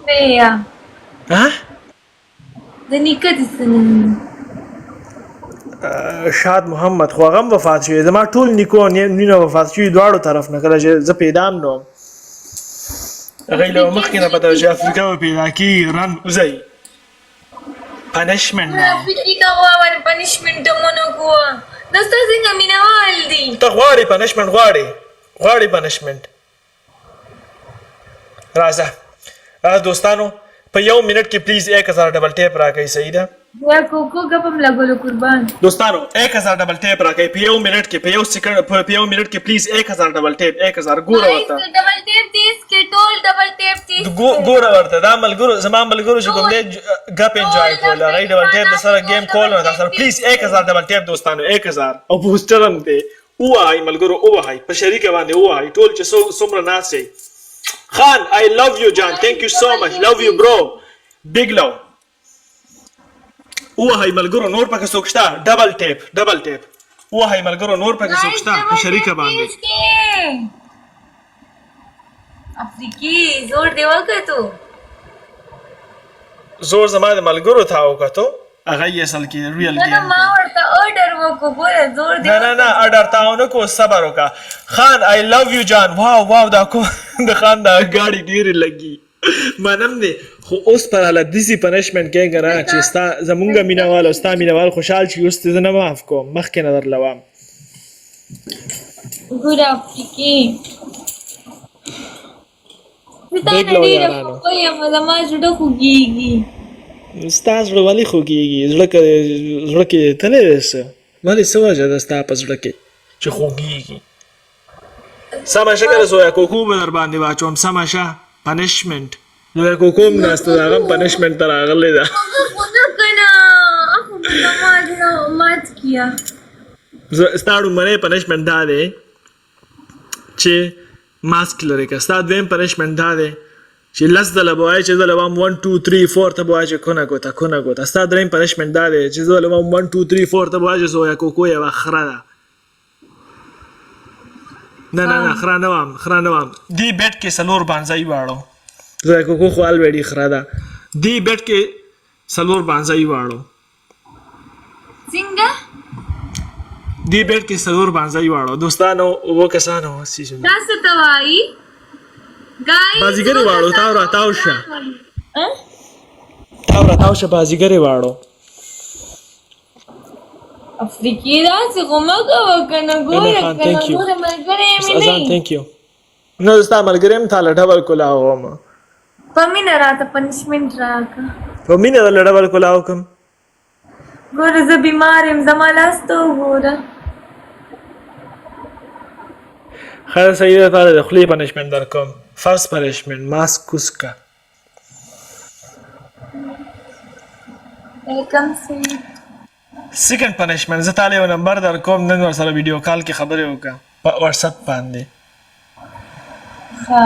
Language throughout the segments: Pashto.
یا ها؟ د نیکه دې څه نوم دی؟ شاد محمد، خو هغه هم وفات شوی. زما ټول نیکو نیونه وفات شوي دواړو طرف نه. کله چې زه پیدا هم نه وم، هغوی له مخکې نه پته وه چې افریقا به پیدا کېږي. رن وځئ، پنشمنټ نه افریقي ته غوا پنشمنټ مو نه کوه. دا ستا څنګه مینهوال دي؟ ته غواړې پنشمنټ؟ غواړې، غواړې پنشمنټ؟ راځه دوستانو، په یو منټ کې پلیز 1000 ډبل ټیپ راکړئ، صحیح ده؟ یا کوکو ګپم لګولو قربان. دوستانو، 1000 ډبل ټیپ راکړئ په یو منټ کې، په یو سیکنډ، په یو منټ کې پلیز 1000 ډبل ټیپ، 1000. ګوره ورته، ډبل ټیپ 30 کې، ټول ډبل ټیپ 30. ګوره ورته، دا ملګرو، زما ملګرو چې کوم دی ګپ انجوای کول، هغه ډبل ټیپ د سره ګیم کول. نو دا سره پلیز 1000 ډبل ټیپ دوستانو، 1000. او بوسټر هم دی. ووهئ ملګرو، ووهئ په شریکه باندې، ووهئ ټول چې څومره ناست یئ. خان، I love you جان، thank you so much، love you bro، big love. ووهئ ملګرو، نور پکې څوک شته؟ ډبل ټیپ، ډبل ټیپ ووهئ ملګرو، نور پکې څوک شته په شریکه باندې؟ افریقي زور دی وکتو. زور زما د ملګرو تا وکتو، هغه یې اصل کې ریل نه ګیم. ما ورته ارډر وکړو، ګوره زور دی. نه نه نه، ارډر تا ونه کو، صبر وکړه. خان، I love you جان. واو واو، دا کو د خان دا ګاډي ډېرې لګي. منم دی، خو اوس پر حالت داسې پنشمنټ کېږه نه چې ستا زمونږ مینهوال او ستا مینهوال خوشحال شي. اوس دې زه نه معاف کوم، مخکې نه درله وام. ګوره افریقي، زه تا بیګ نه لو ډېره یارانو. خفه یم، زما زړه خوږېږي. ستا زړه ولې خوږېږي؟ زړه کې، زړه کې تللی دی څه؟ ولې، څه وجه ده ستا په زړه کې چې خوږېږي؟ سمه شه که زویا کوکو به در باندې واچوم. سمه شه، پنشمنټ. زویا کوکو هم ناسته ده، هغه هم پنشمنټ ته راغلې ده. هغه خو نه که نه، هغه به زما زړه مات کیه. زه ستا ړومبنی پنشمنټ دا دی چې ماسک لرې که. ستا دویم پنشمنټ دا دی چې 10 ځله به وایې چې زه له وام 1 2 3 4، ته به وایې چې کونه ګوته، کونه ګوته. ستا دریم پنشمنټ دا دی چې زه له وام 1 2 3 4، ته به وایې چې زویا کوکو یوه خره ده. نه نه نه، خره نه وام، خره نه وام. دې بیډ کې څلور بانځای واړو. زویا کوکو خو الویډي خره ده. دې بیډ کې څلور بانځای واړو. څنګه؟ دې بیډ کې څلور بانځای واړو. دوستانو، اوو کسانو سیزون. دا څه ته وایي ګایز؟ بازیګرې واړو. تاو را تاو شه، تاو را تاو شه، بازیګرې واړو. افریقي، داسې خو مه کوه که نه. ګوره خان، که نه. thank you. ګوره ملګری مې نه اذان یې. Thank you. نو ستا ملګری هم تا له ډبل کولاو وم. په مینه راته پنشمنټ راکړه. په مینه درله ډبل کولاو کوم. ګوره زه بیمار یم، زما لاس ته وګوره. خیر، صحیح ده، تاله د خولې پنشمنټ درکوم. فرست پنشمنټ، ماسک کوز که. ویلکم سویټ. سیکنډ پنشمنټ، زه تاله یو نمبر درکوم، نن ورسره ویډیو کال کې خبرې وکړه په واتس اپ باندې. ښه.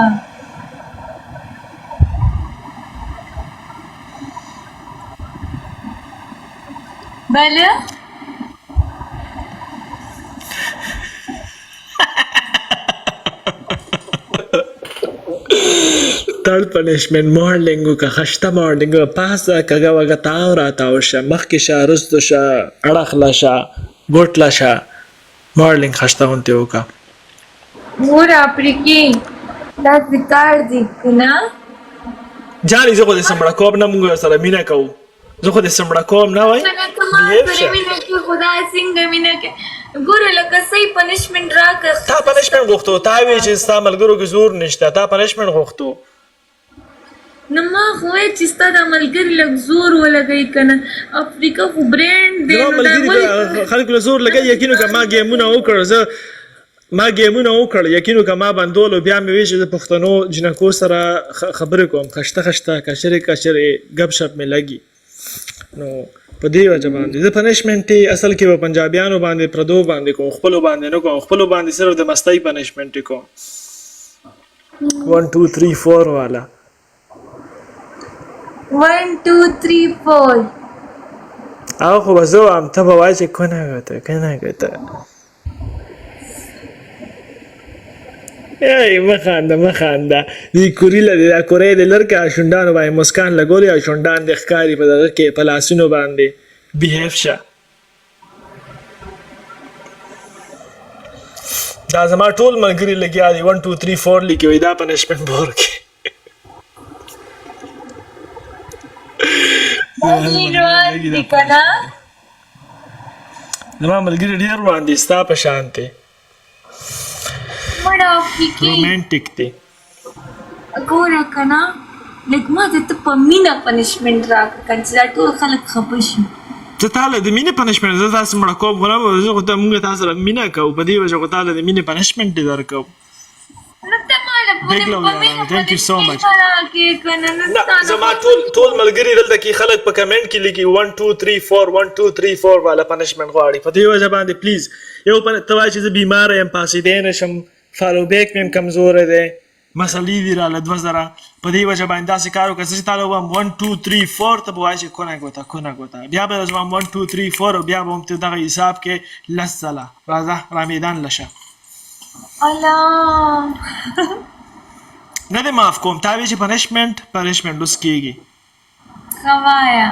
بله تھرډ پنشمنټ، ماډلینګ وکړه، خشته ماډلینګ وکړه. پاسه کږه وږه، تاو را تاو شه، مخکې شه، رستو شه، اړخ له شه، ګوټ له شه، ماډلینګ خشته غونتې وکړه. ګوره افریقي، دا څه کار دی که نه؟ جاني، زه خو دې سمړه کوم نه، موږ سره مینه کوو، زه خو دې سمړه کوم نه وای. کنه ته ما سره مینه کې، خدا څنګه مینه کې؟ ګوره لکه صحیح پنشمنټ راکړه. تا پنشمنټ غوښتو، تا وی چې ستا ملګرو کې زور نشته، تا پنشمنټ غوښتو. نو ما خو ویل چې ستا دا ملګري لږ زور ولګوي که نه، افریقا خو برینډ دی. زما نو دا ملګري ولې خلکو له زور لګوي؟ یقین وکړه، ما ګیمونه وکړ، زه ما ګیمونه وکړ، یقین وکړه، ما بندولو، بیا مې وی چې د پښتنو جینکو سره خبرې کوم، خشته خشته، کشرې کشرې، ګپ شپ مې لګي. نو په دې وجه باندې زه پنشمنټ اصل کې په پنجابیانو باندې، پردو باندې کوم، خپلو باندې نه کوم. خپلو باندې صرف د مستۍ پنشمنټ کوم، 1 2 3 4 والا. 1 2 3 4. هغه خو به زه وایم، ته به وایې چې کونه ګوته، کونه ګوته. ای مه خانده مه خانده، دې کوري له دا کورې دې لر که شونډانو باندې مسکان لګولې او شونډان دې ښکاري په دغه کې په لاسونو باندې. بیهیف شه. دا زما ټول ملګري لګیا دي 1 2 3 4 لیکي، وایي دا پنشمنټ به ورکړي. زما ملګري ډېر روان دي، ستا په شان دی، رومانټیک دی. ګوره که نه، لږ ما ته ته په مینه پنشمنټ راکړه که نه، چې دا ټول خلک خفه شي. ته تا له د مینې پنشمنټ زه تاسو مړه کوم خو نه، زه خو ته مونږ تا سره مینه کوو، په دې وجه خو تا له د مینې پنشمنټ دې درکوم. نو ته ما له Big love په مینه یارانو، thank you so much. پنشمنټ راکړې که نه، نو نه ستا نه زما ټول ټول ملګري دلته کې خلک په کمنټ کې لیکي 1 2 3 4 1 2 3 4 والا پنشمنټ غواړي. په دې وجه باندې پلیز یو ته وایې چې زه بیمار یم، پاڅېدی نه شم، فالو بیک مې هم کمزوری دی، مسلې دي راله 2000. په دې وجه باندې داسې کار وکړه، زه چې تا له وایم 1 2 3 4، ته به وایې چې کونه ګوته کونه ګوته، بیا به زه وایم 1 2 3 4 او بیا به هم ته دغه حساب کې 10 ځله. راځه را میدان له شه. الله نه دې معاف کوم. تا وی چې پنشمنټ پنشمنټ اوس کېږي. ښه وایه.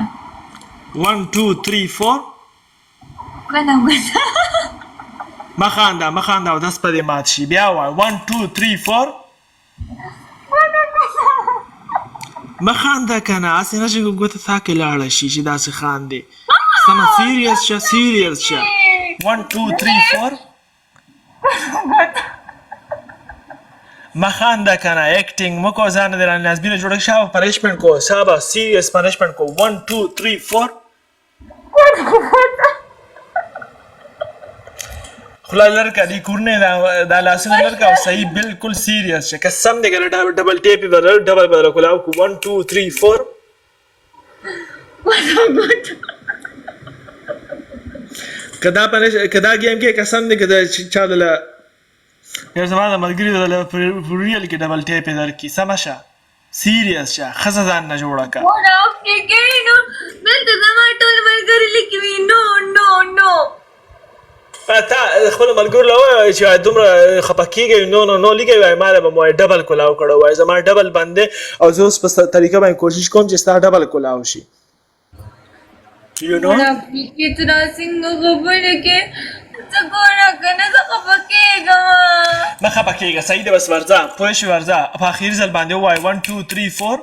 1 2 3 4. کونه ګوته. مه خانده مه خانده، اودس په دې مات شي. بیا وایه 1 2 3 4. مه خانده که نه، هسې نه چې ګوته تا کې لاړه شي چې داسې خاندې. سمه سیریس شه، سیریس شه. 1 2 3 4. مه خانده که نه، اکټینګ مه کوه، ځان دې رانه نازبینه جوړه کړه. شابه پنشمنټ کوه، شابه سیریس پنشمنټ کوه. 1 2 3 4. خوله لرکه دې کورنۍ دا لاسونه لرکه او صحیح بالکل سیریس شه. قسم دې که ډبل ټیپ یې بدل ډبل بدل کولاو کو. 1 2 3 4. که دا پنش که دا ګیم کې قسم دې که دا چا دله یو زما د ملګري دله په ریل کې ډبل ټیپ یې درکړي. سمه شه، سیریس شه، ښځه ځان نه جوړه که. ګوره افریقې نو دلته زما ټول ملګري لیکي وي نو نو نو. تا خپل ملګرو له ووایه چې دومره خفه کېږئ، نو نو نو لیکئ، وایي ما له به مو وایي ډبل کولاو کړی، وایي زما ډبل بند دی او زه اوس په طریقه باندې کوشش کوم چې ستا ډبل کولاو شي. You know? ګوره افریقې ته دا څنګه خبرې کې، ته ګوره که نه زه خفه کېږم. مه خفه کېږه، صحیح دی، بس ورځه، پوه شوې؟ ورځه په اخري ځل باندې ووایه 1 2 3 4.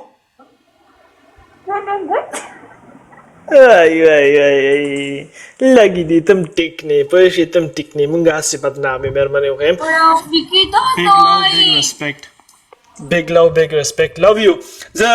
ای ای ای ای لګي دي، تم ټیک نه پوه شې، تم ټیک نه، مونږ هسې بدنامې مېرمنې وغیم. ګوره افریقې ته Big love, big وایي. respect. Big love, big respect. Love you. زه